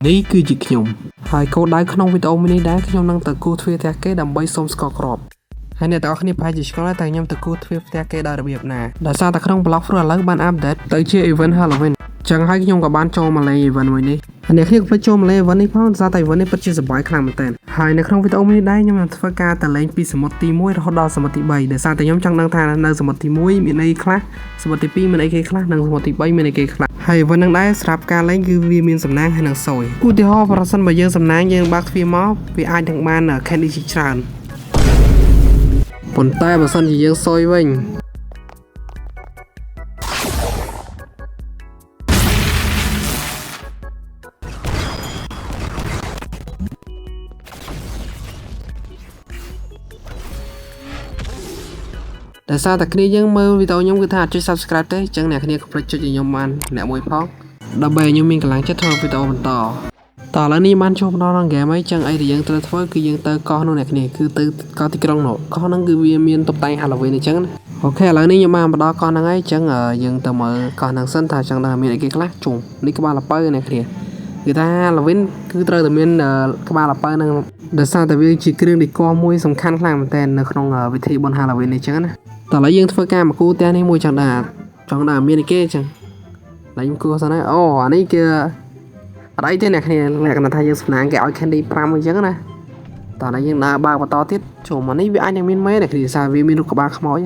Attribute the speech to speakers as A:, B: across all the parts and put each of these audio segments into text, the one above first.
A: នេះគឺជាខ្ញុំហើយគោលដៅក្នុងវីដេអូមួយនេះដែរខ្ញុំនឹងទៅគូសទ្វារផ្ទះគេដើម្បីសុំស្ករគ្រាប់ហើយអ្នកទាំងអស់គ្នាប្រហែលជាឆ្ងល់ដែរតើខ្ញុំទៅគូសទ្វារផ្ទះគេដោយរបៀបណាដោយសារតែក្នុង Blox Fruit ឥឡូវបាន update ទៅជា event Halloween ចឹងហើយខ្ញុំក៏បានចូលមកលេង event មួយនេះហើយអ្នកគ្នាកុំភ្លេចចូលមកលេង event នេះផងដោយសារតែ event នេះពិតជាសប្បាយខ្លាំងមែនទែនហើយនៅក្នុងវីដេអូមួយនេះដែរខ្ញុំនឹងធ្វើការទៅលេងពីសមុទ្រទី1រហូតដល់សមុទ្រទី3ដោយសារតែខ្ញុំចង់ដឹងថានៅសមុទ្រទី1មានអីខ្លះសមុទ្រទី2មានអីគេខ្លះនិងសមុទ្រទី3មានអីគេខ្លះហើយ event ហ្នឹងដែរស្រាប់ការលេងគឺវាមានសំណាងហើយនឹងសយឧទាហរណ៍ប្រសិនបើយើងសំណាងយើងបើកទ្វារមកវាអាចនឹងបាន candy ជាច្រើនប៉ុន្តែបើសិនជាយើងសយវិញ ដោយសារតែគ្នាយើងមើលវីដេអូខ្ញុំគឺថាអត់ចុច Subscribe ទេអញ្ចឹងអ្នកគ្នាកុំភ្លេចចុចឲ្យខ្ញុំបានអ្នកមួយផងដើម្បីឲ្យខ្ញុំមានកម្លាំងចិត្តធ្វើវីដេអូបន្តតោះឥឡូវនេះបានចូលមកដល់ក្នុងហ្គេមហើយអញ្ចឹងអីដែលយើងត្រូវធ្វើគឺយើងទៅកោះនោះអ្នកគ្នាគឺទៅកោះទីក្រុងនោះកោះហ្នឹងគឺវាមានតុបតែង Halloween អញ្ចឹងណាOK ឥឡូវនេះខ្ញុំបានមកដល់កោះហ្នឹងហើយអញ្ចឹងយើងទៅមើលកោះហ្នឹងសិនថាចង់ដឹងមានអីគេខ្លះជុំនេះក្បាលល្ពៅអ្នកគ្នាគឺថា Halloween គឺត្រូវតែមានក្បាលល្ពៅហ្នឹងដោយសារតែវាជាគ្រឿង decor មួយសំខាន់ខ្លាំងមែនទែននៅក្នុងវិធីបុណ្យ Halloween នេះអញ្ចឹងណា តោះឥឡូវយើងធ្វើការមកគូផ្ទះនេះមួយចង់ដឹងចង់ដឹងមានអីគេអញ្ចឹងឥឡូវខ្ញុំគូសិនហើយអូអានេះគឺអត់អីទេអ្នកគ្នាលក្ខណៈថាយើងសំណាងគេឲ្យ candy 5អញ្ចឹងណាតោះឥឡូវយើងដើរបើកបន្តទៀតចូលមកនេះវាអាចនឹងមានមេអ្នកគ្នាសារវាមានរូបក្បាលខ្មោច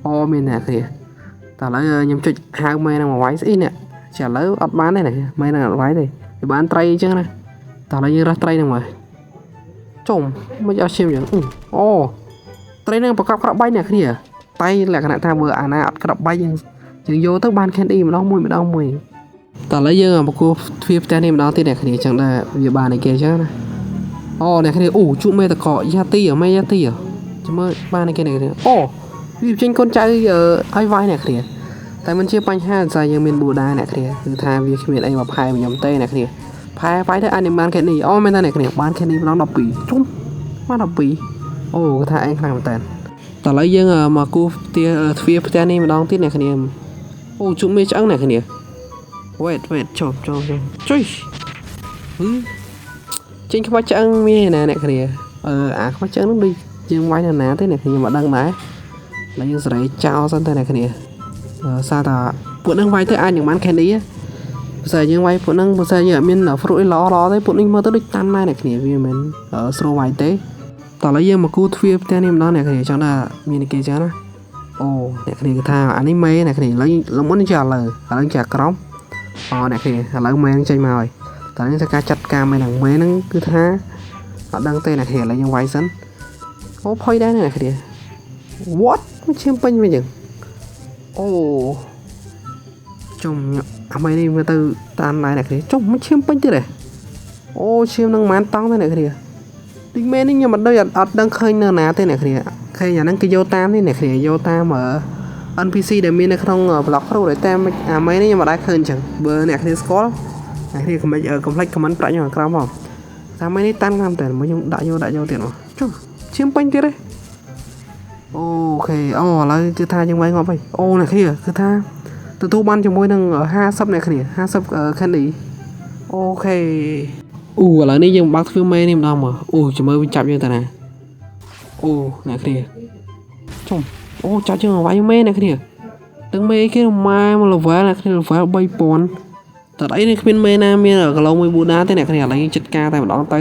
A: អូមានអ្នកគ្នាតោះឥឡូវខ្ញុំចុចហៅមេនឹងមកវាយស្អីនេះចាឥឡូវអត់បានទេអ្នកមេនឹងអត់វាយទេវាបានត្រីអញ្ចឹងណាតោះឥឡូវយើងរស់ត្រីនឹងមកចុំមិនអត់ឈាមអញ្ចឹងអូត្រីនឹងប្រកបក្របបាញ់អ្នកគ្នា តែលក្ខណៈថាមើលអាណាអត់ក្របបែកយើងយើងយកទៅបាន candy ម្ដងមួយម្ដងមួយតោះឥឡូវយើងមកគោះទ្វារផ្ទះនេះម្ដងទៀតអ្នកគ្នាចឹងដែរវាបានអីគេចឹងណាអូអ្នកគ្នាអូជួបមេតកយ៉ាទីមេយ៉ាទីចាំមើលបានអីគេអ្នកគ្នាអូវាចេញកូនចៅឲ្យវាយអ្នកគ្នាតែមិនជាបញ្ហាដោយសារយើងមានប៊ូដាអ្នកគ្នាគឺថាវាគ្មានអីមកផែខ្ញុំទេអ្នកគ្នាផែវាយទៅអាចនឹងបាន candy អូមែនតើអ្នកគ្នាបាន candy ម្ដង12ជុំបាន12អូគឺថាឯងខ្លាំងមែនតើ តោះឥឡូវយើងមកគូផ្ទះទ្វារផ្ទះនេះម្ដងទៀតអ្នកគ្នាអូជុំមេឆ្អឹងអ្នកគ្នា wait wait ចុះចុះចុះចុយហឺចេញខ្វាច់ឆ្អឹងមានណាអ្នកគ្នាអឺអាខ្វាច់ឆ្អឹងនោះដូចយើងវាយនៅណាទេអ្នកគ្នាមិនដឹងដែរឥឡូវយើងសេរីចោលសិនទៅអ្នកគ្នាអឺសារតាពួកនឹងវាយទៅអាចនឹងបាន candy បើសិនយើងវាយពួកនឹងបើសិនយើងអត់មាន fruit អីល្អល្អទេពួកនេះមើលទៅដូចតាន់ដែរអ្នកគ្នាវាមិនមែនស្រួលវាយទេ តោះឥឡូវយើងមកគូទ្វារផ្ទះនេះម្ដងអ្នកគ្នាចង់ថាមានគេចឹងណាអូអ្នកគ្នាគេថាអានេះមេអ្នកគ្នាឥឡូវលមុននេះជាឥឡូវឥឡូវជាក្រមអូអ្នកគ្នាឥឡូវមេនឹងចេញមកហើយតោះនេះធ្វើការចាត់ការមេហ្នឹងមេហ្នឹងគឺថាអត់ដឹងទេអ្នកគ្នាឥឡូវយើងវាយសិនអូផុយដែរអ្នកគ្នា what មិនឈាមពេញវិញចឹងអូចុំអាមេនេះមើលទៅតាមដែរអ្នកគ្នាចុំមិនឈាមពេញទៀតទេអូឈាមនឹងមិនតង់ទេអ្នកគ្នា ទីមេនេះខ្ញុំអត់ដូចអត់ដឹងឃើញនៅណាទេអ្នកគ្នាឃើញអាហ្នឹងគេយកតាមនេះអ្នកគ្នាយកតាម NPC ដែលមាននៅក្នុង Blox Fruit ដែលតាមអាមេនេះខ្ញុំអត់ដែរឃើញអញ្ចឹងបើអ្នកគ្នាស្គាល់អ្នកគ្នាកុំកុំភ្លេច comment ប្រាក់ខ្ញុំខាងក្រោមផងតាមមេនេះតាន់តាមតែមកខ្ញុំដាក់យកដាក់យកទៀតមកចុះឈាមពេញទៀតទេOK អូឥឡូវគឺថាយើងវាយងាប់ហើយអូអ្នកគ្នាគឺថាទទួលបានជាមួយនឹង50អ្នកគ្នា50 candy OK អូឥឡូវនេះយើងបើកទ្វារមេនេះម្ដងមកអូចាំមើលវាចាប់យើងតាណាអូអ្នកគ្នាជុំអូចាប់យើងឲ្យវាយមេអ្នកគ្នាទាំងមេគេម៉ែមក level អ្នកគ្នា level 3000តើអីនេះគ្មានមេណាមានគីឡូមួយប៊ូដាទេអ្នកគ្នាឥឡូវយើងចិត្តការតែម្ដងទៅ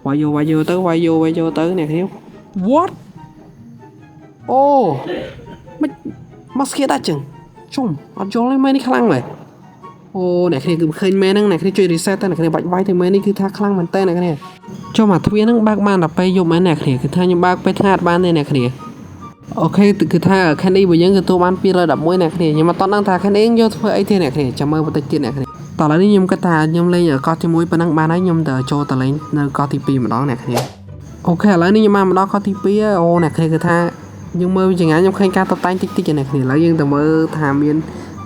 A: វាយយកវាយយកទៅវាយយកវាយយកទៅអ្នកគ្នា what អូមិនមកស្គៀដាច់ចឹងជុំអត់យល់ទេមេនេះខ្លាំងមែន អូអ្នកគ្នាគឺឃើញមែនហ្នឹងអ្នកគ្នាជួយ reset ទៅអ្នកគ្នាបាច់វាយទៅមែននេះគឺថាខ្លាំងមែនតើអ្នកគ្នាចុះមកទ្វារហ្នឹងបើកបានដល់ពេលយប់មែនអ្នកគ្នាគឺថាខ្ញុំបើកពេលថ្ងៃអត់បានទេអ្នកគ្នាOK គឺថា candy របស់យើងទទួលបាន211អ្នកគ្នាខ្ញុំអត់តដឹងថា candy យកធ្វើអីទេអ្នកគ្នាចាំមើលបន្តិចទៀតអ្នកគ្នាតោះឥឡូវនេះខ្ញុំគិតថាខ្ញុំលេងកោះទី1ប៉ុណ្ណឹងបានហើយខ្ញុំទៅចូលទៅលេងនៅកោះទី2ម្ដងអ្នកគ្នាOK ឥឡូវនេះខ្ញុំបានមកដល់កោះទី2អូអ្នកគ្នាគឺថាយើងមើលចង្ងាខ្ញុំឃើញការតុបតែងតិចតិចអ្នកគ្នាឥឡូវយើងទៅមើលថាមាន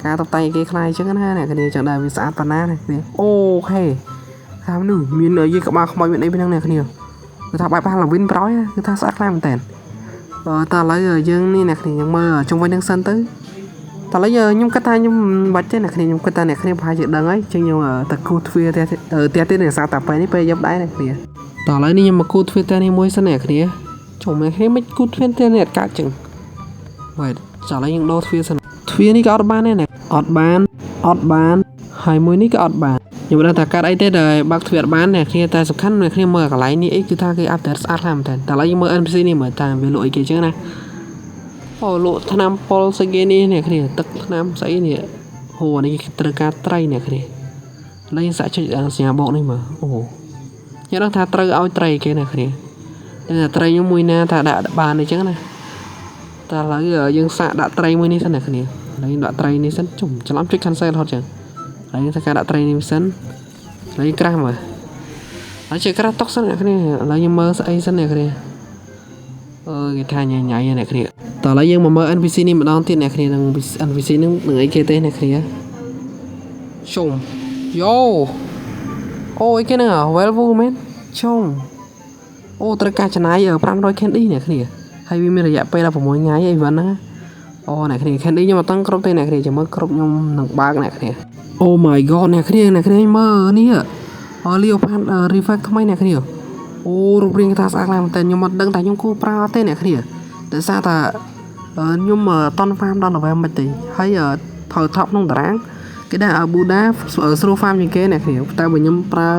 A: ការតុបតែងអីគេខ្លះអញ្ចឹងណាអ្នកគ្នាចង់ដែរវាស្អាតប៉ុណ្ណាអ្នកគ្នាOK ថានោះមានយីក្បាលខ្មោចមានអីពីហ្នឹងអ្នកគ្នាគឺថាបែប Halloween ប្រយគឺថាស្អាតខ្លាំងមែនតើអឺតើឥឡូវយើងនេះអ្នកគ្នាយើងមើលជុំវិញហ្នឹងសិនទៅត តឥឡូវខ្ញុំគិតថាខ្ញុំមិនបាច់ទេអ្នកគ្នាខ្ញុំគិតថាអ្នកគ្នាប្រហែលជាដឹងហើយចឹងខ្ញុំទៅគូទ្វារផ្ទះផ្ទះទៀតនឹងសារតាពេលនេះពេលយប់ដែរអ្នកគ្នាតឥឡូវនេះខ្ញុំមកគូទ្វារផ្ទះនេះមួយសិនអ្នកគ្នាជុំអ្នកគ្នាមិនគូទ្វារផ្ទះនេះអត់កើតចឹង វ៉េចាឥឡូវយើងដូរទ្វារសិនទ្វារនេះក៏អត់បានដែរណាអត់បានអត់បានហើយមួយនេះក៏អត់បានខ្ញុំមិនដឹងថាកាត់អីទេដែលបើកទ្វារអត់បានអ្នកគ្នាតែសំខាន់អ្នកគ្នាមើលកន្លែងនេះអីគឺថាគេ update ស្អាតខ្លាំងមែនតើតែឥឡូវយើងមើល NPC នេះមើលតាមវាលក់អីគេចឹងណាអូលក់ថ្នាំពុលស្អីគេនេះអ្នកគ្នាទឹកថ្នាំស្អីនេះហូអានេះគេត្រូវការត្រីអ្នកគ្នាឥឡូវយើងសាកចុចសញ្ញាបូកនេះមើលអូខ្ញុំដឹងថាត្រូវឲ្យត្រីគេអ្នកគ្នាតែត្រីខ្ញុំមួយណាថាដាក់បានអីចឹងណា តែឥឡូវយើងសាកដាក់ត្រីមួយនេះសិនអ្នកគ្នាឥឡូវយើងដាក់ត្រីនេះសិនជុំច្រឡំចុច cancel រហូតចឹងឥឡូវយើងធ្វើការដាក់ត្រីនេះសិនឥឡូវយើង craft មើលហើយចេះ craft តុកសិនអ្នកគ្នាឥឡូវយើងមើលស្អីសិនអ្នកគ្នាអឺគេថាញ៉ៃញ៉ៃអ្នកគ្នាតើឥឡូវយើងមកមើល NPC នេះម្ដងទៀតអ្នកគ្នានឹង NPC នឹងនឹងអីគេទេអ្នកគ្នាជុំយោអូអីគេហ្នឹង Werewolf មែនជុំអូត្រូវការចំណាយ500 candy អ្នកគ្នាហើយវាមានរយៈពេល16ថ្ងៃអីវ៉ាន់ហ្នឹងអូអ្នកគ្នា candy ខ្ញុំអត់តង់គ្រប់ទេអ្នកគ្នាចាំមើលគ្រប់ខ្ញុំនឹងបើកអ្នកគ្នា Oh my god អ្នកគ្នាអ្នកគ្នាមើលនេះអូ Leopard Reflect ថ្មីអ្នកគ្នាអូរូបរាងថាស្អាតខ្លាំងមែនតើខ្ញុំអត់ដឹងថាខ្ញុំគួរប្រើអត់ទេអ្នកគ្នាដោយសារតែខ្ញុំអត់តន់ farm ដល់ level មិនទេហើយត្រូវ top ក្នុងតារាងគេដាក់ឲ្យ Buddha ស្រួល farm ជាងគេអ្នកគ្នាតែបើខ្ញុំប្រើ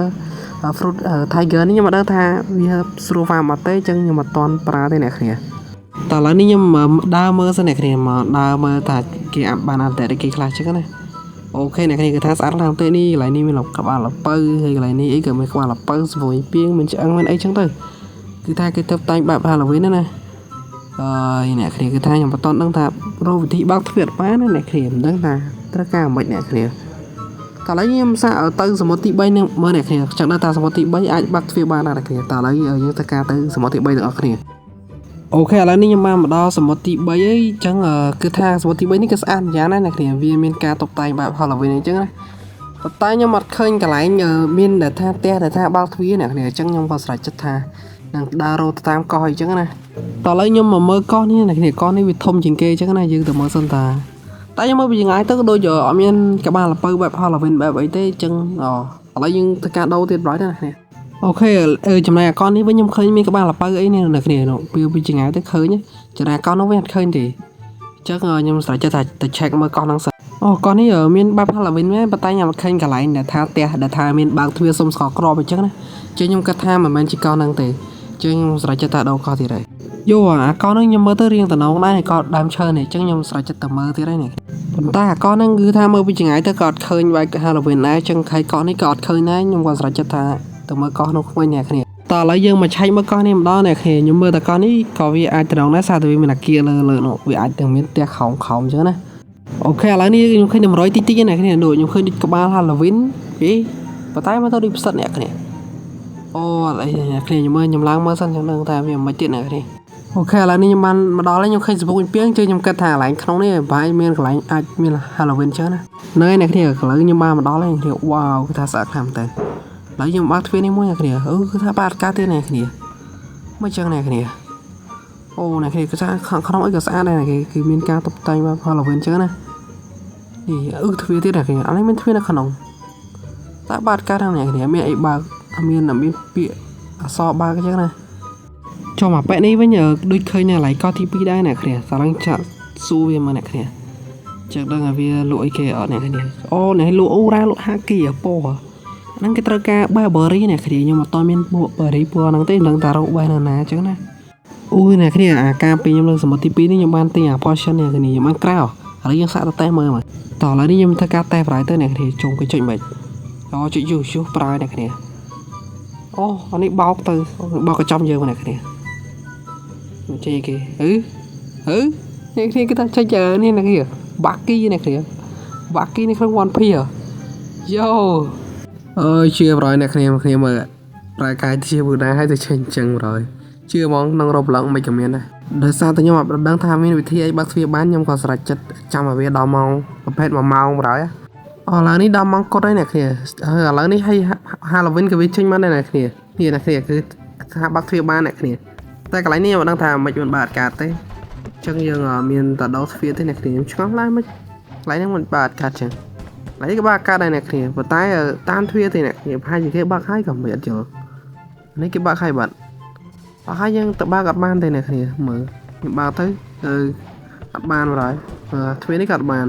A: Fruit Tiger នេះខ្ញុំអត់ដឹងថាវាស្រួល farm អត់ទេអញ្ចឹងខ្ញុំអត់តន់ប្រើទេអ្នកគ្នាតើឥឡូវនេះខ្ញុំដើរមើលសិនអ្នកគ្នាមកដើរមើលថាគេអាប់បាន update អីគេខ្លះចឹងណា OK អ្នកគ្នាគឺថាស្អាតខ្លាំងទេនេះកន្លែងនេះមានក្បាលលពៅហើយកន្លែងនេះអីក៏មានក្បាលលពៅស្រួយពីងមានឆ្អឹងមានអីចឹងទៅគឺថាគេទៅតែងបែប Halloween ណាណាអើយអ្នកគ្នាគឺថាខ្ញុំមិនតន់ដឹងថារកវិធីបើកទ្វារបានណាអ្នកគ្នាមិនដឹងថាត្រូវការមិនអ្នកគ្នាតើឥឡូវខ្ញុំសាកទៅសមុទ្រទី3នឹងមើលអ្នកគ្នាចង់ដឹងថាសមុទ្រទី3អាចបើកទ្វារបានណាអ្នកគ្នាតើឥឡូវយើងត្រូវការទៅសមុទ្រទី3ទាំងអស់គ្នា OK ឥឡូវនេះខ្ញុំបានមកដល់សមុទ្រទី3ហើយអញ្ចឹងគឺថាសមុទ្រទី3នេះគឺស្អាតយ៉ាងណាស់អ្នកគ្នាវាមានការតុបតែងបែប Halloween អញ្ចឹងណាប៉ុន្តែខ្ញុំអត់ឃើញកន្លែងមានដែលថាផ្ទះដែលថាបើកទ្វារអ្នកគ្នាអញ្ចឹងខ្ញុំក៏ស្រេចចិត្តថានឹងដើររកទៅតាមកោះអញ្ចឹងណាតោះឥឡូវខ្ញុំមកមើលកោះនេះអ្នកគ្នាកោះនេះវាធំជាងគេអញ្ចឹងណាយើងទៅមើលសិនតាតែខ្ញុំមើលពីចម្ងាយទៅក៏ដូចអត់មានក្បាលលពៅបែប Halloween បែបអីទេអញ្ចឹងអូឥឡូវយើងធ្វើការដូរទៀតប្រហែលណាអ្នកគ្នា OK ចំណែកអាកននេះវិញខ្ញុំឃើញមានក្បាលលពៅអីនេះអ្នកគ្នានោះពីពីចង្ងាយទៅឃើញចំណែកអាកននោះវិញអត់ឃើញទេអញ្ចឹងខ្ញុំស្រេចចិត្តថាទៅ check មើលកោះហ្នឹងសិនអូកោះនេះមានបែប Halloween មែនប៉ុន្តែខ្ញុំអត់ឃើញកន្លែងដែលថាផ្ទះដែលថាមានបើកទ្វារសុំស្ករគ្រាប់អញ្ចឹងណាចឹងខ្ញុំគិតថាមិនមែនជាកោះហ្នឹងទេចឹងខ្ញុំស្រេចចិត្តថាដូរកោះទៀតហើយយោអាកោះហ្នឹងខ្ញុំមើលទៅរៀងតំណងដែរកោះដើមឈើនេះអញ្ចឹងខ្ញុំស្រេចចិត្តទៅមើលទៀតហើយនេះប៉ុន្តែអាកោះហ្នឹងគឺថាមើលពីចង្ងាយទៅក៏អត់ឃើញបែប Halloween ដែរអញ្ចឹងខៃកោះនេះក៏អត់ឃើញដែរខ្ញុំក៏ស្រេចចិត្តថាទៅមើលកោះនោះវិញអ្នកគ្នាតើឥឡូវយើងមកឆែកមើលកោះនេះម្ដងអ្នកគ្នាខ្ញុំមើលតែកោះនេះក៏វាអាចត្រង់ដែរសារតែវាមានអាគារលើលើនោះវាអាចនឹងមានផ្ទះខោមខោមអញ្ចឹងណា OK ឥឡូវនេះខ្ញុំឃើញ100តិចតិចអ្នកគ្នាដូចខ្ញុំឃើញដូចក្បាល Halloween ពីប៉ុន្តែមើលទៅដូចផ្សិតអ្នកគ្នាអូអត់អីអ្នកគ្នាខ្ញុំមើលខ្ញុំឡើងមើលសិនខ្ញុំដឹងថាវាមិនទៀតអ្នកគ្នា OK ឥឡូវនេះខ្ញុំបានមកដល់ហើយខ្ញុំឃើញសពុកពីងជឿខ្ញុំគិតថាកន្លែងក្នុងនេះប្រហែលមានកន្លែងអាចមាន Halloween ចឹងណាហ្នឹងហើយអ្នកគ្នាឥឡូវខ្ញុំបានមកដល់ហើយអ្នកគ្នាវ៉ាវគឺថាស្អាតខ្លាំងមែនតើឥឡូវខ្ញុំបើកទ្វារនេះមួយអ្នកគ្នាអឺគឺថាបាត់ការទៀតអ្នកគ្នាមិនចឹងអ្នកគ្នាអូអ្នកគ្នាគឺថាខាងក្នុងអីក៏ស្អាតដែរអ្នកគេគឺមានការតុបតែងបែប Halloween ចឹងណានេះអឺទ្វារទៀតអ្នកគ្នាអានេះមានទ្វារនៅក្នុងតែបាត់ការហ្នឹងអ្នកគ្នាមានអីបើកមានមានពាក្យអក្សរបើកចឹងណាចុះមកប៉ែនេះវិញដូចឃើញនៅកន្លែងកោះទី2ដែរអ្នកគ្នាសាឡឹងចាក់សួរវាមកអ្នកគ្នាចឹងដឹងថាវាលក់អីគេអត់អ្នកគ្នាអូអ្នកលក់អូរ៉ាលក់ហាគីពណ៌ហ្នឹងគេត្រូវការបេះ berry អ្នកគ្នាខ្ញុំអត់តមានពួក berry ពណ៌ហ្នឹងទេមិនដឹងថារកបេះនៅណាចឹងណាអូយអ្នកគ្នាអាការពីខ្ញុំលើសមុទ្រទី2នេះខ្ញុំបានទិញអា potion អ្នកគ្នាខ្ញុំបានក្រៅឥឡូវយើងសាកទៅតេស្តមើលមកតោះឥឡូវនេះខ្ញុំធ្វើការតេស្តប្រយទៅអ្នកគ្នាជុំគេចុចមិនអូចុចយូយូប្រើអ្នកគ្នាអូអានេះបោកទៅបោកកញ្ចំយើងអ្នកគ្នាចេះគេអឺអឺអ្នកគ្នាគេថាចេញនេះអ្នកគ្នាបាគីអ្នកគ្នាបាគីនៅក្នុង One Piece យោអើយជឿប្រយអ្នកគ្នាគ្នាមើលប្រែកាយជាពូដែរហើយទៅចេញអញ្ចឹងប្រយជឿហ្មងក្នុង Roblox មិនក៏មានដែរដោយសារតែខ្ញុំអត់ដឹងថាមានវិធីអីបើកទ្វារបានខ្ញុំក៏ស្រេចចិត្តចាំឲ្យវាដល់ម៉ោងប្រភេទ1ម៉ោងប្រយអូឥឡូវនេះដល់ម៉ោងកត់ហើយអ្នកគ្នាហើយឥឡូវនេះឲ្យ Halloween ក៏វាចេញមកដែរអ្នកគ្នានេះអ្នកគ្នាគឺថាបើកទ្វារបានអ្នកគ្នាតែកន្លែងនេះខ្ញុំអត់ដឹងថាមិនមិនបើកកើតទេអញ្ចឹងយើងមានតដោទ្វារទេអ្នកគ្នាខ្ញុំឆ្ងល់ឡើងមិន កន្លែងហ្នឹងមិនបាត់កាត់ចឹងកន្លែងនេះក៏បាក់កាត់ដែរអ្នកគ្នាប៉ុន្តែតាមទ្វារទេអ្នកគ្នាប្រហែលជាគេបាក់ហើយក៏មិនអត់យល់នេះគេបាក់ហើយបាត់បាក់ហើយយើងទៅបើកអត់បានទេអ្នកគ្នាមើលខ្ញុំបើកទៅអឺអត់បានបណ្ដោយទ្វារនេះក៏អត់បាន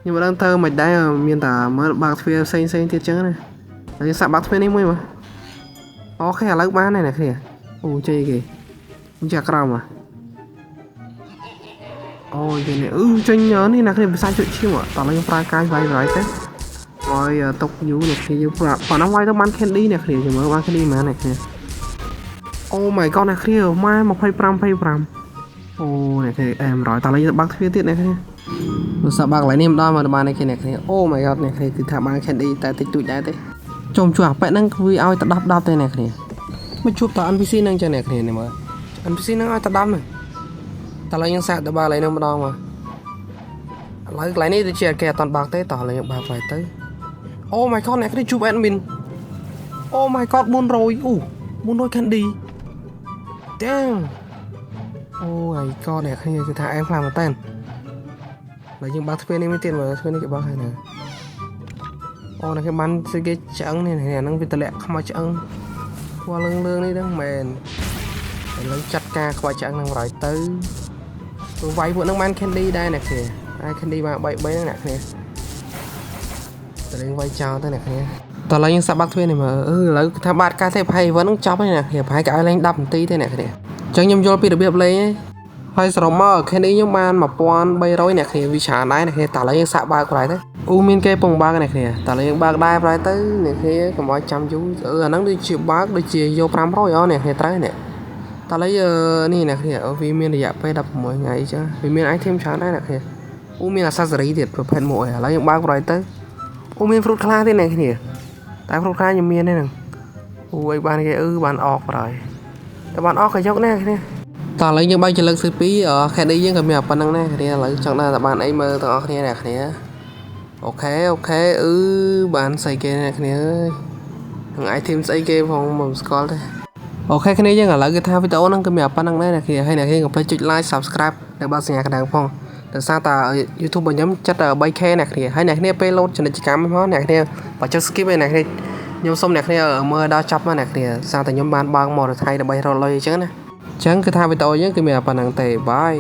A: ខ្ញុំមិនដឹងទៅមិនដែរមានតែមើលបើកទ្វារផ្សេងផ្សេងទៀតចឹងណាហើយសាក់បើកទ្វារនេះមួយមើល OK ឥឡូវបានហើយអ្នកគ្នាអូចេញគេខ្ញុំចាក់ក្រោមហ៎អូយនេះអឺចេញនេះអ្នកគ្នាភាសាជួយឈាមតោះឥឡូវខ្ញុំប្រើកាយវាយវាយទៅឲ្យຕົកយូរអ្នកគ្នាយើងប្រើប៉ុណ្ណឹងវាយទៅបាន candy អ្នកគ្នាចាំមើលបាន candy ប៉ុន្មានអ្នកគ្នា Oh my god អ្នកគ្នាម៉ែ25 25អូអ្នកគ្នាអែម100តោះឥឡូវយើងបើកទ្វារទៀតអ្នកគ្នាមើលសាប់បើកកន្លែងនេះម្ដងមកបានអ្នកគ្នាអ្នកគ្នា Oh my god អ្នកគ្នាគឺថាបាន candy តែតិចតួចដែរទេចុំជួអាប៉ែហ្នឹងវាឲ្យតែ10 10ទេអ្នកគ្នាមកជួបត NPC ហ្នឹងចឹងអ្នកគ្នានេះមើល NPC ហ្នឹងឲ្យតែ10ហ្នឹងតើឥឡូវយើងសាកទៅបើកកន្លែងហ្នឹងម្ដងមកឥឡូវកន្លែងនេះដូចជាគេអត់តន់បើកទេតោះឥឡូវយើងបើកផ្លែទៅ Oh my god អ្នកគ្នាជួប admin Oh my god 400អូ400 candy Damn អូ my god អ្នកគ្នាគឺថាអែមខ្លាំងមែនតើឥឡូវយើងបើកទ្វារនេះមួយទៀតមើលទ្វារនេះគេបើកហើយណាអូអ្នកគេបានស្អីគេឆ្អឹងនេះអាហ្នឹងវាតម្លាក់ខ្មោចឆ្អឹងពណ៌លឿងលឿងនេះហ្នឹងមែនឥឡូវចាត់ការខ្មោចឆ្អឹងហ្នឹងបណ្ដោយទៅព្រោះវាយពួកហ្នឹងបាន candy ដែរអ្នកគ្នាហើយ candy បាន3 3ហ្នឹងអ្នកគ្នាតែលេងវាយចោលទៅអ្នកគ្នាតោះឥឡូវយើងសាក់បាក់ទ្វារនេះមើលអឺឥឡូវថាបាត់កាទេប្រហែលហ្នឹងចប់ហើយអ្នកគ្នាប្រហែលគេឲ្យលេង10នាទីទេអ្នកគ្នាអញ្ចឹងខ្ញុំយល់ពីរបៀបលេងហើយសរុបមក candy ខ្ញុំបាន1300អ្នកគ្នាវាច្រើនដែរអ្នកគ្នាតោះឥឡូវយើងសាក់បើកប្រហែលទៅអូមានគេពងបើកអ្នកគ្នាតោះឥឡូវយើងបើកដែរប្រហែលទៅអ្នកគ្នាកុំឲ្យចាំយូរអឺអាហ្នឹងដូចជាបើកដូចជាយក500អូអ្នកគ្នាត្រូវនេះតោះឥឡូវនេះអ្នកគ្នាវាមានរយៈពេល16ថ្ងៃអញ្ចឹងវាមាន item ច្រើនដែរអ្នកគ្នាអូមាន accessory ទៀតប្រភេទមួយឥឡូវយើងបើកប្រហែលទៅអូមាន fruit ខ្លះទៀតអ្នកគ្នាតែ fruit ខ្លះខ្ញុំមានទេហ្នឹងអូអីបានគេអឺបានអកប្រហែលតែបានអកក៏យកដែរគ្នាតោះឥឡូវយើងបើកចលឹកទី2អឺ candy យើងក៏មានប៉ុណ្្នឹងដែរគ្នាឥឡូវចង់ដឹងថាបានអីមើលទាំងអស់គ្នាអ្នកគ្នាOK OK អឺបានស្អីគេអ្នកគ្នាអើយនឹង item ស្អីគេផងមិនស្គាល់ទេOK គ្នាយើងឥឡូវគឺថាវីដេអូហ្នឹងគឺមានប៉ុណ្្នឹងដែរអ្នកគ្នាហើយអ្នកគ្នាកុំភ្លេចចុច like subscribe និងបើកសញ្ញាកណ្ដឹងផងដោយសារតា YouTube របស់ខ្ញុំចិត្ត 3K អ្នកគ្នាហើយអ្នកគ្នាពេលលោតចំណិចកម្មផងអ្នកគ្នាបើចុច skip ឯអ្នកគ្នាខ្ញុំសូមអ្នកគ្នាមើលដល់ចប់មកអ្នកគ្នាសារតែខ្ញុំបានបើកមកថៃដើម្បីរកលុយអញ្ចឹងណាអញ្ចឹងគឺថាវីដេអូយើងគឺមានប៉ុណ្្នឹងទេ bye.